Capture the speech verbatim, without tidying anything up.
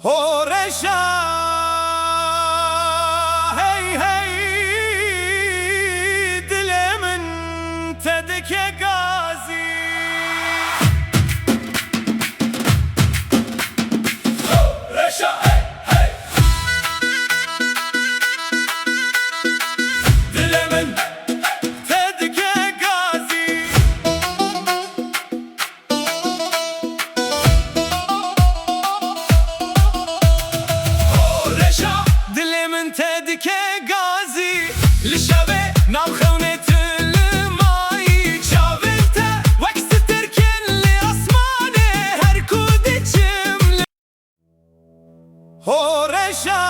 Ho reşa, hey hey, dilê min te dike gazî. Ho reşa, hey hey, dilê min te dike gazî. Ho reşa, dilê min te dike gazî. Li şevê nav xewnê tu li mayî. Çavên te wek stirkên li asmanê. Her ku diçim li Ho reşa,